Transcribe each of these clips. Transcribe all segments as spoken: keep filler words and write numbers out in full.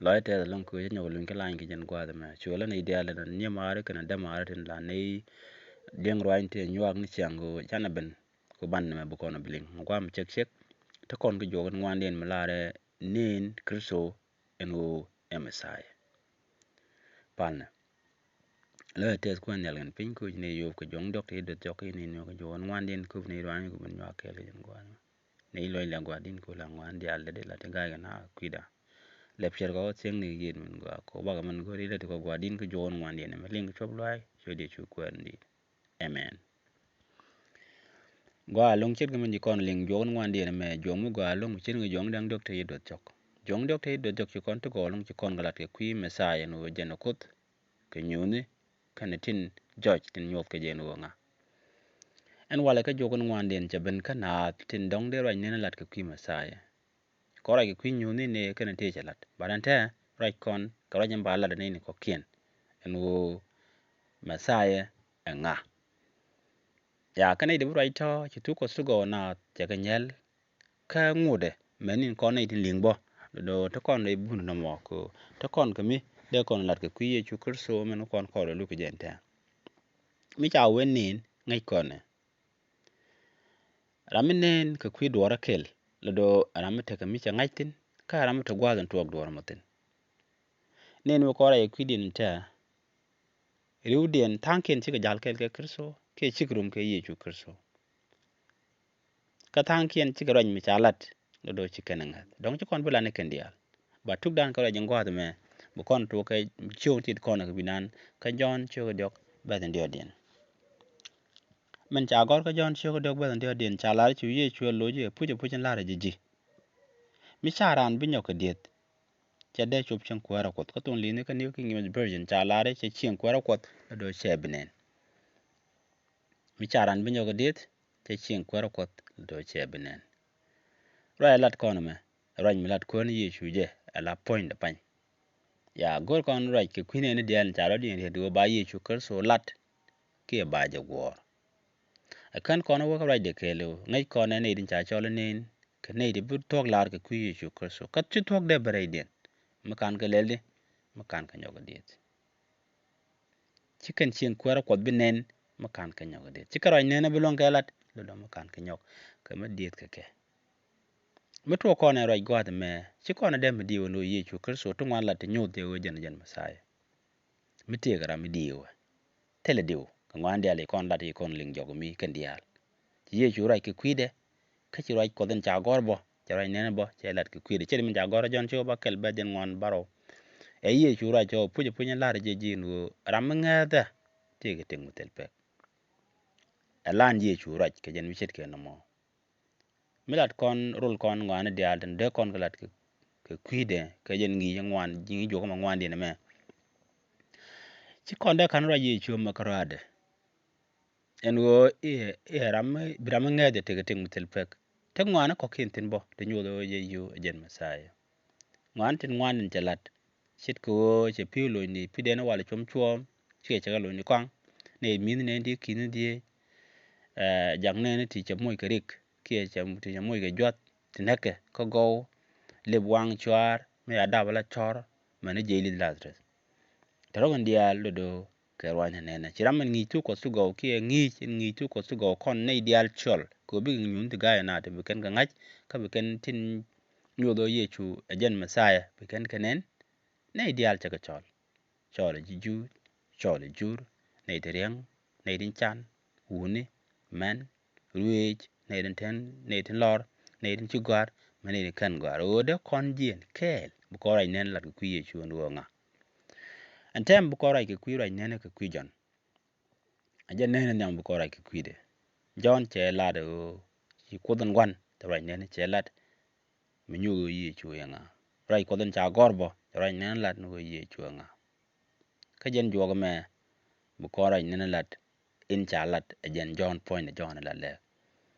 Lɔcdä tɛth ɛlɔ̱ŋ kɛ ɣöö cä nyɔk luny kä lany kɛ jɛn gua̱a̱th ɛmɛ. Cuɛ lä nɛy diaal ɛn nyimaari kɛnɛ dämaari tin la nɛy liŋ ruaacni tëë nyuak ni ciaŋ kɛ ɣöö canɛ ben kɛ banɛ mɛ bi kɔn ɛ bi liŋ. Mɛ gua̱a̱th mi cɛk cɛk te kɔn kɛ juɔk in ŋuandiɛn mi laarɛ nɛn Kritho ɛn ɣöö ɛ Mɛthia. Palnɛ. Lɔcdä tɛth Kuäär nhial kɛn piny kɛ ɣöö ci nɛy yop kɛ juɔ̱ŋ diɔ̱k te ci dueth cɔk kɛ nɛy nuɔ̱k kɛ juɔ̱k in ŋuandiɛn köp nɛy ruaacni kɛ ben nyuak kɛɛl kɛ jɛn gua̱a̱th ɛmɛ. Nɛy lɔc lɛ gua̱a̱th di̱n kɛ ɣöö la ŋuan diaal lɛ dee la te ga̱a̱c kɛ na kui̱da. Lɛp ciɛr kɛ ɣä thiäŋni kɛ yiëët min gɔaa kɛ ɣöö bakɛ min go̱o̱ri lät kɛ ɣöö gua̱a̱th di̱n kɛ juɔ̱k in ŋuandiɛn ɛmɛ liŋ kɛ cuɔp lua̱a̱c cuɛ dee cu Kuäär in di̱i̱t. Amen. Gɔaa ɛlɔ̱ŋ ce̱tkɛ min ci kɔn liŋ juɔ̱k in ŋuandiɛn ɛmɛ, juɔ̱k mi gɔaa ɛlɔ̱ŋ ce̱tkɛ juɔ̱k in da̱ŋ diɔ̱k te ci duɔth cɔk. Juɔ̱k in diɔ̱k te ci duɔth cɔk ci kɔn te gɔaa ɛlɔ̱ŋ ci kɔn kɛ lat kɛ kui̱ Mɛthia ɛn ɣöö jɛn ɛ Kuoth kɛ nyuuthni kɛnɛ tin jɔc tin nyuɔth kɛ jɛ ɛn ɣöö ŋa. Ɛn walɛ kä juɔ̱k in ŋuandiɛn cɛ ben kä naath tin dɔ̱ŋ dee ruac nɛn ɛ lat kɛ kui̱ Mɛthia. Kɔn ruac kɛ kui̱ nyuuthni nɛ kɛnɛ tëë cɛ lat. But ɛn tɛɛ ruac kɔn kɛ ruac in ba lat ɛ nɛy ni kɔ̱kiɛn ɛn ɣöö Mɛthia ɛ ŋa. Ya, kä nɛy ti bi ruac tɔ̱ ci thuk Kuɔth ti gɔw naath cɛ kɛ nyɛl kä ŋotdɛ mɛn in kɔn nɛy tin liŋ bä. Do̱do̱ te kɔn rɛy bun nɔmɔ kɛ te kɔn kɛ mi dee kɔn lat kɛ kui̱ Yecu Kritho mɛn kɔn kɔn rɛy luk kɛ jɛn tɛɛ. Mi ca wen nin ŋäc kɔnɛ. Ram mi nɛn kɛ kui̱ duɔɔrä kɛl, lɛ do̱ ram mi tekɛ mi cɛ ŋa̱c thi̱n, kä ram mi te gua̱a̱th in tuɔɔk duɔɔr mɔ thi̱n. Nɛn mi kɔn rɛy kui̱diɛn tɛɛ, riwdiɛn tha̱a̱ŋkiɛn cikɛ ja̱l kɛl kɛ Kritho, kiɛ cik rum kɛ Yecu Kritho. Kä tha̱a̱ŋkiɛn cikɛ ruac mi ca lat, lɛ do̱ ci kɛn ɛ ŋäth. Dɔ̱ŋ ci kɔn bi lat ni kɛn diaal. Ba tukdan kä ruac in gua̱a̱th ɛmɛ, bi kɔn tuɔɔk kɛ ciök tit kɔn kɛ bi nan, kä Jɔ̱ɔ̱n ciök diɔ̱k bɛth in diɔ̱ɔ̱diɛn. Min ca gɔ̱r kä Jɔ̱ɔ̱n ciök diɔ̱k bɛth in diɔ̱ɔ̱diɛn ca lar ci Yecu ɛ loc i̱ puc ɛ puc in lar ɛ ji̱ ji̱. Mi ca raan bi nyɔk kɛ dieth, cɛ dee cop cieŋ kuäärä Kuɔth. Kä thon li̱thni kä New King James Version ca lar i̱ cɛ cieŋ kuäärä Kuɔth lɛ do̱ cɛ bi nɛn. Mi ca raan bi nyɔk kɛ dieth, cɛ cieŋ kuäärä Kuɔth lɛ do̱ cɛ bi nɛn. Ruac ɛ lat kɔn ɛmɛ, ruac mi lat Kuäär ni Yecu jɛ, ɛ la puɔ̱nydɛ pany. Ya, go̱r kɔn ruac kɛ kui̱ nɛɛni diaal in ca rɔ̱diɛn riet ɣöö ba Yecu Kritho lat kiɛ ba jɛ guɔ̱ɔ̱r. Ɛ kän kɔn wä kä ruacdɛ kɛɛl ɣöö ŋäc kɔn ɛ nɛy tin ca cɔl ɛ nɛn kɛ nɛy ti bi thuɔ̱k la̱r kɛ kui̱ Yecu Kritho. Kä ci thuɔ̱k dee ben rɛydiɛn mi ka̱n kɛ lɛl di, mi ka̱n kɛ nyɔk kɛ dieth. Ci kɛn cieŋ kuäärä Kuɔth bi nɛn mi ka̱n kɛ nyɔk kɛ dieth. Ci kɛ ruac nɛn ɛ bi luäŋ kɛ lat, lɛ dɔ̱ŋ mi ka̱n kɛ nyɔk kɛ mi dieth kɛ kɛ. Mi tuɔɔk kɔn ɛ ruac gua̱a̱th ɛmɛ, ci kɔn ɛ dee mi diw ɛn ɣöö Yecu Kritho ti ŋuan lat ti nyoth jɛ ɣöö jɛn jɛn Mɛthia. Mi tëëkɛ ram mi diw ɛ. Thilɛ diw, kɛ ŋuan diaal i̱ kɔn lat i̱ kɔn liŋ jɔk mi kɛn diaal. Ci Yecu ruac kɛ kui̱dɛ, kä ci ruac Kuɔth in ca gɔ̱r bä, cɛ ruac nɛn bä, cɛ lat kɛ kui̱dɛ. Cɛ di min ca gɔ̱r Jɔ̱ɔ̱n ciök bäkɛl bɛth jɛn ŋuan bärɔw. Ɛ Yecu ruac cɛ ɣöö puc ɛ puc in la̱r jɛ ji̱ in ɣöö ram mi ŋääthä, tëëkɛ tëk mi thil pek. Ɛ lan Yecu ruac kɛ jɛn mi ce̱tkɛ nɔmɔ. Mi lat kɔn rol kɔn ŋɔaani diaal tin dee kɔn kɛ lat kɛ, kɛ kui̱dɛ kɛ jɛn ŋi̱i̱c ŋuan ji̱ ŋi̱i̱c juɔk mɛ ŋuandiɛn ɛmɛ. Ci kɔn dee ka̱n ruac Yecu mɛ kä rɔaadɛ. Ɛn ɣöö i̱, i̱ ram mi, bi ram mi ŋɛɛth jɛ tekɛ tëk mi thil pek. Te ŋuani kɔ̱kiɛn thi̱n bä te nyoth ɣöö Yecu ɛ jɛn Mɛthia. Ŋuan tin ŋuan in cɛ lat. Ce̱tkɛ ɣöö cɛ pi̱w lony ni pi̱dɛn walɛ com cuɔ̱ɔ̱m, cikɛ cɛ kɛ lony ni kɔaŋ. Nɛy mi̱th nɛn ti ki̱n ni dhieec. Ɛ, jak nɛn ti cɛ moc kɛ rik, kiɛ cɛ, ti cɛ moc kɛ juath, ti näkɛ kä gɔw, lep waŋ cuaar, mi a dap ala cɔr, mɛn ni jiɛc li̱th Lazarus. Te rɔ̱ kɛn diaal do̱do̱ kɛ ruany nɛnɛ. Ci ram in ŋi̱i̱c thuk Kuɔth thuk gɔw, kiɛ ŋi̱i̱c in ŋi̱i̱c thuk Kuɔth thuk gɔw kɔn nɛy diaal cɔl, kɛ ɣöö bikɛ nyuun ti ga̱a̱c ɛn a ti bi kɛn kɛ ŋa̱c, kä bi kɛn tin nyuɔth ɣöö Yecu ɛ jɛn Mɛthia, bi kɛn kɛ nɛn. Nɛy diaal cɛ kɛ cɔl. Cɔl ɛ ji̱ Juudh, cɔl ɛ jur, nɛy ti riäŋ, nɛy tin can, wuni, mɛn, ruëëc, nɛy tin tɛn, nɛy tin lɔr, nɛy tin ci gɔ̱a̱r, mɛ nɛy tin kɛn gɔ̱a̱r. Ɣöö dee kɔn jiɛn kɛɛl bi kɔn ruac nɛn lat kɛ kui̱ Yecu ɛn ɣöö ŋa. Ɛn tɛm bi kɔn ruac kɛ kui̱ ruac nɛn kɛ kui̱ Jɔ̱ɔ̱n. A jɛ nɛn nhiam bi kɔn ruac kɛ kui̱dɛ. Jɔ̱ɔ̱n cɛ lat ɣöö ci Kuoth in gua̱n, cɛ ruac nɛn cɛ lat mi nyuuth ɣöö Yecu ɛ ŋa. Ruac Kuɔth in ca gɔ̱r bä, cɛ ruac nɛn lat ni ɣöö Yecu ɛ ŋa. Kä jɛn juɔk ɛmɛ bi kɔn ruac nɛn lat in ca lat ɛ jɛn Jɔ̱ɔ̱n puɔ̱nydɛ Jɔ̱ɔ̱n in la lɛɛk.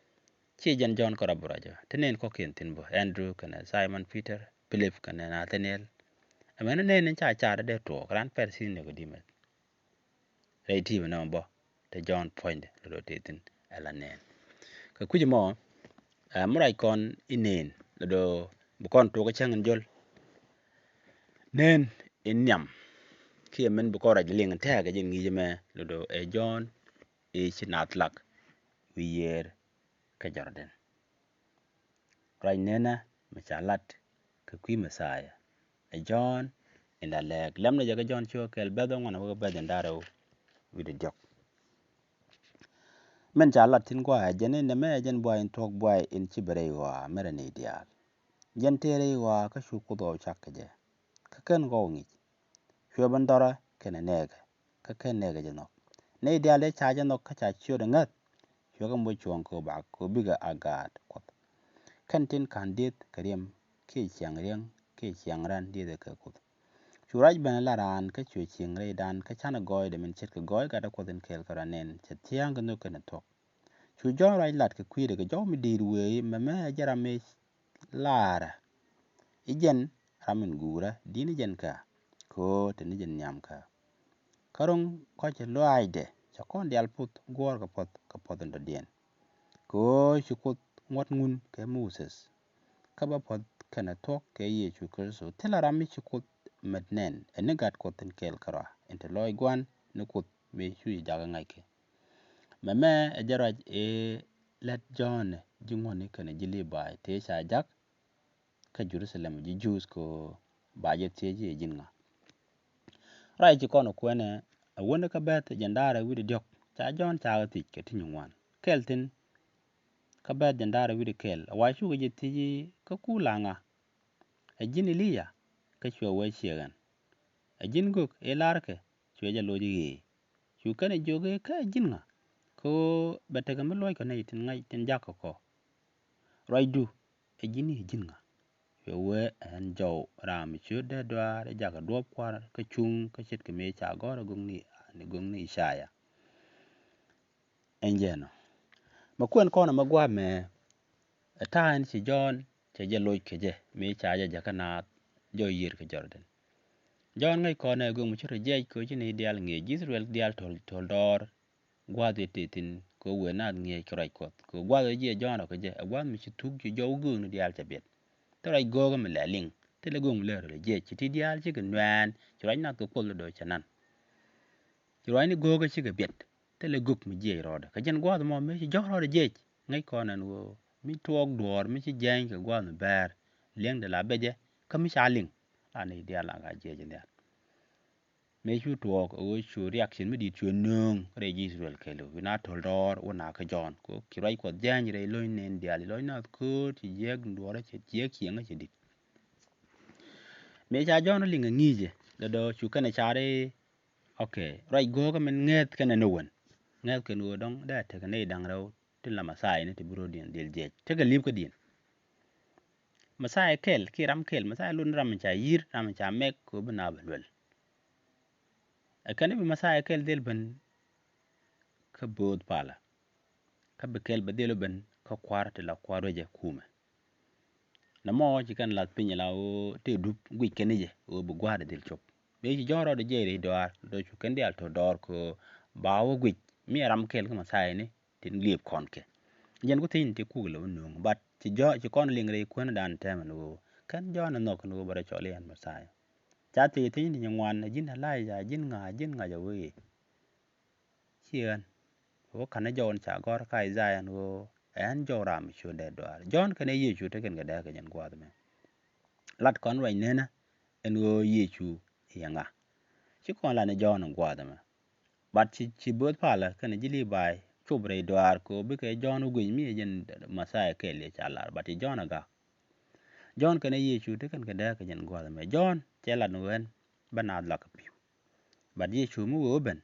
Ci jɛn Jɔ̱ɔ̱n kärɔ̱ bi ruacä. Te nɛn kɔ̱kiɛn thi̱n bä, Andrew kɛnɛ Simon Peter, Philip kɛnɛ Nathaniel. Ɛmɛn nɛn in ca car dee tuɔɔk, raan pɛr thi̱n Nikodimɛth. Rɛy ti̱i̱ bä nɔmɔ bä, te Jɔ̱ɔ̱n puɔ̱nydɛ lɛ do̱ tëë thi̱n ɛ la nɛn. Kɛ kui̱c mɔ, ɛ, mi ruac kɔn i̱ nɛn lɛ do̱ bi kɔn tuɔɔk kä cäŋ in jol. Nen in nhiam kiɛ min bi kɔn ruac liŋ tɛɛkɛ jɛn ŋi̱i̱c ɛmɛ lotdɔ ɛ Jɔ̱ɔ̱n ëë ci naath lak wi̱i̱ yiëër kä Jɔrdɛn. Ruac nenä mi ca lat kɛ kui̱ Mɛthia ɛ Jɔ̱ɔ̱n in la lɛɛk. Lɛmdɛ jɛ kä Jɔ̱ɔ̱n ciökä kɛl bɛ̈th ŋuan wä kä bɛ̈th in da̱ŋ rɛw wi̱cdɛ diɔ̱k. Min ca lat thi̱n gua̱a̱ ɛ jɛn in nɛmɛ ɛ jɛn buay in tuɔ̱k buay in ci ben rɛy ɣɔaa mi rɛy nɛy diaal. Jɛn tëë rɛy ɣɔaa kä cu Kuoth ɣɔw cak kɛ jɛ. Kä /ken ɣɔw ŋi̱c. Cuɛ ben dhɔrä kɛnɛ nɛɛkɛ, kä /ken nɛɛkɛ jɛ nhɔk. Nɛy diaal dee ca jɛ nhɔk kä ca ciötdɛ ŋäth. Cuɛ kɛ moc cuɔ̱ɔ̱ŋ kɛ ɣöö ba, kɛ ɣöö bikɛ a gaat Kuɔth. /Ken tin /ka̱n dieth kɛ riɛm, kiɛ ciaŋ riäŋ, kiɛ ciaŋ rän diethɛ kɛ Kuoth. Cu ruac ben la raan kä cuɛ cieŋ rɛydan kä /canɛ gɔɔydɛ min ce̱tkɛ gɔɔy gatdä Kuɔth in kɛɛl kɛ rɔ nɛn cɛ thia̱a̱ŋ kɛ nhök kɛnɛ thuɔ̱k. Cu Jɔ̱ɔ̱n ruac lat kɛ kui̱dɛ kɛ jɔw mi di̱i̱t wëë i̱, mɛmɛ ɛ jɛn ram mëë laarä i̱ jɛn ram in guurä di̱t ni jɛn kä, kɛ ɣöö te ni jɛn nhiam kä. Kä ro̱ŋ kɔc ci lɔaacdɛ cɛ kɔn diaal puth guɔ̱ɔ̱rkɛ puɔ̱th kɛ puɔ̱th in dɔ̱diɛn. Kɛ ɣöö ci Kuoth ŋuɔ̱t ŋun kɛ Moses, kä bä puɔ̱th kɛnɛ thuɔ̱k kɛ Yecu Kritho, thilɛ ram mi ci Kuoth mät nɛn, ɛ ni gat Kuɔth in kɛɛl kärɔa in te lɔc gua̱n ni Kuoth mëë cu jɛ jakä ŋa̱ckɛ. Mɛmɛ ɛ jɛn ruac ëë lät Jɔ̱ɔ̱n ji̱ ŋuɔ̱tni kɛnɛ ji̱ Libaay tëë ca jak kä Jɛ-ru-tha-lɛm ji̱ Juudh kɛ ɣöö ba jɛ thiec i̱ ɛ ji̱n ŋa. Ruac ci kɔn ɛ kuɛnɛ ɛ wäni kä bɛ̈th jiɛn da̱ŋ rɛw wi̱cdɛ diɔ̱k, ca Jɔ̱ɔ̱n cakɛ thiec kɛ ti nyin ŋuan. Kɛl thi̱n kä bɛ̈th jiɛn da̱ŋ rɛw wi̱cdɛ kɛl, ɛ wa cukɛ jɛ thiec i̱, kä ku la ŋa? Ɛ ji̱n E-li-yaa? Kä cuɛ wee, ciɛ ɣän. Ɛ ji̱n gök ëë la̱rkɛ? Cuɛ jɛ loc i̱, ɣëë. Cu kɛn ɛ jiök i̱, kä ɛ ji̱n ŋa? Kɛ ɣöö bɛ tekɛ mi luɔckɔ nɛy tin ŋa̱c tin jakä kɔ. Ruacdu, ɛ ji̱n i̱ ɛ ji̱n ŋa? Cuɛ wee, ɛ ɣän Jɔw, ram mi ciötdɛ dɔaar, i̱ jakä duɔ̱ɔ̱p Kua̱r kä cuŋ, kä ce̱tkɛ mëë ca gɔ̱r ɛ gökni, ni gökni I-ca-yaa. Ɛn jɛn ɔ. Mɛ kuɛn kɔn ɛmɛ gua̱a̱th mɛ, ɛ ta̱a̱ in ci Jɔ̱ɔ̱n cɛ jɛ loc kɛ jɛ mëë ca jɛ jakä naath jɔw yiër kɛ Jɔrdɛn. Jɔ̱ɔ̱n ŋäc kɔn ɛ göök mi ci rɔ jiɛc kɛ ɣöö ci nɛy diaal ŋi̱eec, ji̱ I-thɛ-rɛl diaal to̱l, to̱l dɔɔr gua̱a̱th ëë tëë thi̱n kɛ ɣöö wëë naath ŋi̱eec kɛ ruac Kuɔth. Kɛ ɣöö gua̱a̱th ëë jiɛc Jɔ̱ɔ̱n rɔ kɛ jɛ ɛ gua̱a̱th mi ci thuk ci jɔw göökni diaal cɛ biɛt. Thilɛ ruac go̱o̱kä mi lɛ liŋ, thilɛ göök mi lɛ rɔ jiɛc, ci ti diaal cikɛ nuɛɛn, ci ruac nath kɛ Kuoth lɛ do̱ cɛ nan. Ci ruacni go̱o̱kä cikɛ biɛt, thilɛ gök mi jiɛc rɔɔdɛ. Kä jɛn gua̱a̱th ɛmɔ mëë ci Jɔ̱ɔ̱n rɔɔdɛ jiɛc, ŋäc kɔn ɛn ɣöö mi tuɔɔk duɔ̱ɔ̱r mi ci jiɛny kɛ gua̱a̱th mi bɛ̈ɛ̈r, liɛŋdɛ la bɛcɛ, kä mi ca liŋ, la nɛy diaal la ka jiɛc nhial. Mëë cu tuɔɔk ɛ ɣöö cu reaction mi di̱i̱t cuɛ nööŋ rɛy ji̱ I-thɛ-rɛl kɛɛliw, wi̱na to̱l dɔɔr wä na kä Jɔ̱ɔ̱n. Kɛ ɣöö ci ruac Kuɔth jiɛny rɛy lo̱ny nɛn diaal, lo̱ny nath köör, ci jiäk duɔ̱ɔ̱rä, ci jiäk cieŋä, ci di̱t. Mëë ca Jɔ̱ɔ̱n liŋ ɛ ŋi̱i̱cɛ, dɔ̱dɔ̱ cu kɛn ɛ car i̱, okay, ruac go̱o̱kä min ŋäth kɛn ɛ ni wän. Ŋäth kɛn ɣöö dɔ̱ŋ dee tekɛ nɛy da̱ŋ rɛw tin la Mɛthia ni ti bi rɔ̱diɛn dhil jiɛc. Tekɛ li̱pkädiɛn. Mɛthia kɛl, kiɛ ram kɛl, Mɛthia lot ni ram in ca yi̱r, ram in ca mɛk, kɛ ɣöö bi naath bɛ luɛl. Ɛ kɛn i̱ bi Mɛthia kɛl dhil ben kä bööth palä. Kä bi kɛl bɛ dhil ben kä kua̱r ti la kua̱r ruecɛ kumɛ. Nɛmɔ ci kɛn la̱th piny ala ɣöö tëë dup guic kɛn i̱ jɛ ɣöö bi gua̱a̱r dhil cop. Mëë ci Jɔ̱ɔ̱n rɔɔdɛ jiɛc rɛy dɔaar, dɔ̱ cu kɛn diaal to̱l dɔɔr kɛ ɣöö ba wä guic mi ɛ ram kɛl kä Mɛthia ni tin liep kɔn kɛ. Jɛn ku thi̱n ti kuk lɛ wä nööŋ, but ci Jɔ̱ɔ̱n, ci kɔn liŋ rɛy kuäändan täämɛ ni ɣöö kɛn Jɔ̱ɔ̱n ɛ nhɔk ni ɣöö bɛ rɔ cɔl i̱ ɛn Mɛthia. Ca thiec thi̱n ti nyin ŋuan, ɛ ji̱n Ɛ-li-yaa, ɛ ji̱n ŋa, ɛ ji̱n ŋa? Jɛ wee, ci ɣän. Ɣöö ka̱n ɛ Jɔw in ca gɔ̱r kä Isaiah ɛn ɣöö ɛ ɣän Jɔw ram mi ciötdɛ dɔaar. Jɔ̱ɔ̱n kɛnɛ Yecu tekɛn kɛ dääk kɛ jɛn gua̱a̱th ɛmɛ. Lat kɔn ruac nenä ɛn ɣöö Yecu i̱ ɛ ŋa. Ci kɔn lat ni Jɔ̱ɔ̱n ɛn gua̱a̱th ɛmɛ. But ci, ci bööth palä kɛnɛ ji̱ Libaay cop rɛy dɔaar kɛ ɣöö bikɛ Jɔ̱ɔ̱n wä guic mi ɛ jɛn Mɛthia kɛl ëë ca lar. But ci Jɔ̱ɔ̱n ɛ gak. Jɔ̱ɔ̱n kɛnɛ Yecu tekɛn kɛ dääk kɛ jɛn gua̱a̱th ɛmɛ. Jɔ̱ɔ̱n cɛ lat ni ɣöö ɛn bä naath lak kɛ pi̱w. But Yecu mi wee wä ben,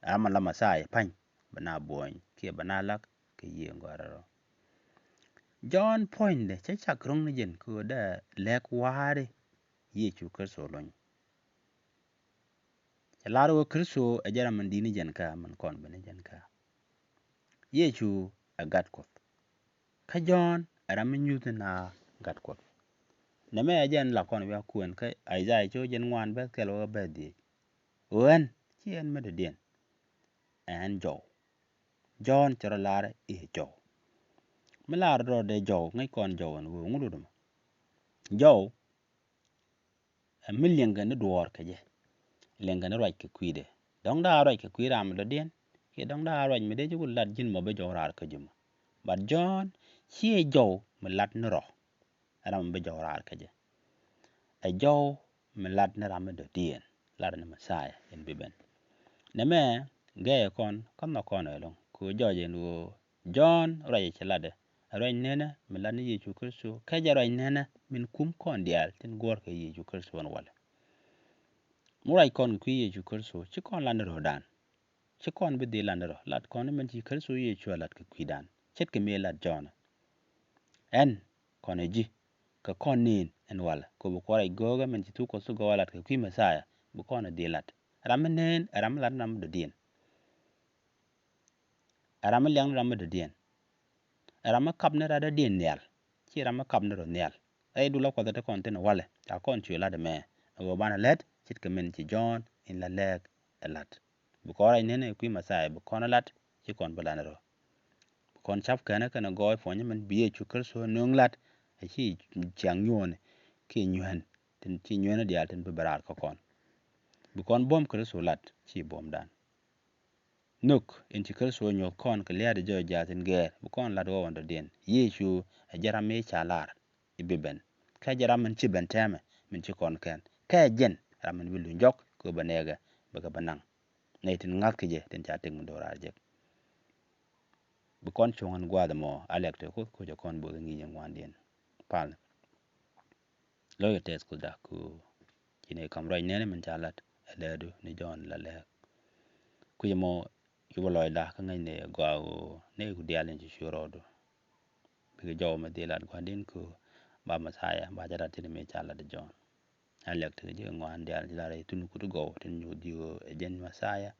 ram in la Mɛthia pa̱ny, bɛ naath buɔ̱ny kiɛ bɛ naath lak kɛ Yiëë in Gɔaa in Rɛl Rɔ. Jɔ̱ɔ̱n puɔ̱nydɛ cä cak ro̱ŋ ni jɛn kɛ ɣöö dee lɛk wa̱a̱ri Yecu Kritho luny. Cɛ lar ɣöö Kritho ɛ jɛn ram min di̱t ni jɛn kä, min kɔn ben ni jɛn kä. Yecu ɛ Gat Kuɔth. Kä Jɔ̱ɔ̱n ɛ ram mi nyuth ni naath Gat Kuɔth. Nɛmɛ ɛ jɛn la kɔn wi̱i̱ a kuɛn kä Isaiah cio̱k jiɛn ŋuan bɛ̈th kɛl wä bɛ̈th dhieec. Ɣöö ɛn, ci ɛn mi dɔ̱diɛn. Ɛ ɣän Jɔw. Jɔ̱ɔ̱n cɛ rɔ lar i̱ ɛ Jɔw. Mi lar rɔ dee Jɔw, ŋäc kɔn Jɔw ɛn ɣöö ŋu luɔt ɛmɔ. Jɔw ɛ mi liɛŋkɛ ni duɔ̱ɔ̱r kɛ jɛ. Liɛŋkɛ ni ruac kɛ kui̱dɛ. Dɔ̱ŋ da̱a̱ ruac kɛ kui̱ ram mi dɔ̱diɛn kiɛ dɔ̱ŋ da̱a̱ ruac mi dee ji̱ ku lat ji̱n mɔ bi jɔw raar kä jumä. But Jɔ̱ɔ̱n ciɛ jɔw mi lat ni rɔ. Ɛ ram mi bi jɔw raar kä jɛ. Ɛ jɔw mi lat ni ram mi dɔ̱diɛn, lat ni Mɛthia in bi ben. Nɛmɛ gɛɛyɛ kɔn kä nhɔk kɔn ɛlɔ̱ŋ kɛ ɣöö jɔɔc ɛn ɣöö Jɔ̱ɔ̱n ruacɛ ci latdɛ. Ɛ ruac nɛnɛ mi lat ni Yecu Kritho kɛ jɛ ruac nɛnɛ min kum kɔn diaal tin guɔ̱ɔ̱r kɛ Yecu Kritho ɛn walɛ. Mi ruac kɔn kɛ kui̱ Yecu Kritho ci kɔn lat ni röödan. Ci kɔn bi dhil lat ni rɔ, lat kɔn min ci Kritho Yecu a lat kɛ kui̱dan ce̱tkɛ mëë lat Jɔ̱ɔ̱n. Ɛn kɔn ɛ ji̱ kɛ kɔn neen ɛn walɛ kɛ bi kuɔr ɛ gɔ̱ɔ̱kɛ min ci thuk Kuɔth gɔw a lat kɛ kui̱ Mɛthia bi kɔn ɛ dhil lat. Ram mi neen ɛ ram mi lat ni ram mi dɔ̱diɛn. Ɛ ram mi liaŋ ni ram mi dɔ̱diɛn. Ɛ ram mi kap ni ram dɔ̱diɛn nhial, ci ram mi kap ni rɔ nhial. Rɛy duɔl Kuɔth ɛ te kɔn thin walɛ ca kɔn cuɛ lat ɛmɛ. Ɛ ɣöö banɛ lät ce̱tkɛ min ci Jɔ̱ɔ̱n in la lɛɛk ɛ lat. Bi kɔn ruac nɛnɛ kui̱ Mɛthia bi kɔn ɛ lat ci kɔn bi lat ni rɔ. Bi kɔn cap kɛnɛ kɛnɛ gɔɔy puɔ̱nyä min bi Yecu Kritho nööŋ lat ɛ ci ciaŋ nyuɔ̱ɔ̱ni kiɛ nyuɛn tin ci nyuɛn diaal tin bi bi raar kä kɔn. Bi kɔn buɔ̱m Kritho lat ci buɔ̱mdan. Nhök in ci Kritho nyuɔ̱th kɔn kɛ lia̱a̱dɛ jɔɔc jaath in gɛɛr bi kɔn lat ɣɔw ɛn dɔ̱diɛn. Yecu ɛ jɛ ram mëë ca lar i̱ bi ben. Kä jɛ ram min ci ben tɛmɛ min ci kɔn kɛn. Kä ɛ jɛn ram min bi luny jɔk kɛ ɣöö bɛ nɛɛkɛ bɛ kɛ bɛ naŋ. Nɛy tin ŋa̱th kɛ jɛ tin ca tëk mi do̱raar jek. Bi kɔn cuŋ ɛn gua̱a̱th ɛmɔ a lɛk te Kuoth, Kuoth ɛ kɔn bo̱o̱th ŋi̱i̱c ɛn ŋuandiɛn. Pal. Lo̱ckɛ tɛth Kuothda ku ci nɛy kam ruac nɛnɛ min ca lat ɛ lɛɛdu ni Jɔ̱ɔ̱n la lɛɛk. Kui̱c ɛmɔ cupɛ lɔcda kä ŋäcnɛ gɔaa ɣöö nɛy ku diaal in ci cuɛ rɔɔdu bikɛ jɔw mi dhil lat gua̱ndiɛn ku ba Mɛthia ba jɛ lat tin mëë ca lat ɛ Jɔ̱ɔ̱n. A lɛk tekɛ ji̱ ŋuan diaal ci lar i̱ thun kut gɔw tin nyuuth ji̱ ɣöö ɛ jɛn Mɛthia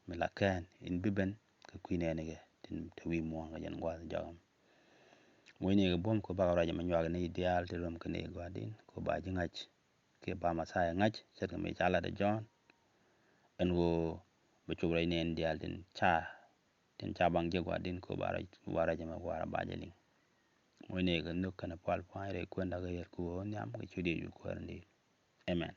mi la kɛn in bi ben kɛ kui̱ nɛɛnikɛ tin te wi̱i̱ muɔ̱ɔ̱n kɛ jɛn gua̱a̱th jɔakɛ. Mucnikɛ buɔ̱m kɛ bakɛ ruac ɛmɛ nyuak ni diaal ti ruɔm kɛ ni gua̱di̱n kɛ ba ji̱ ŋa̱c kiɛ ba Mɛthia ŋa̱c ce̱tkɛ mi ca lat ɛ Jɔ̱ɔ̱n. Ɛn ɣöö bɛ cop ruac nɛɛn diaal tin ca tin ca baŋ ji̱ gua̱di̱n kɛ ba ruac ba ruac ɛmɛ gua̱a̱r a ba jɛ liŋ. Mucnikɛ nhök kɛnɛ pual pua̱a̱ny rɛy kuendä kɛ yɛt kɛ ɣöö nhiam kɛ ciöt Yecu Kuäär in di̱i̱t. Amen.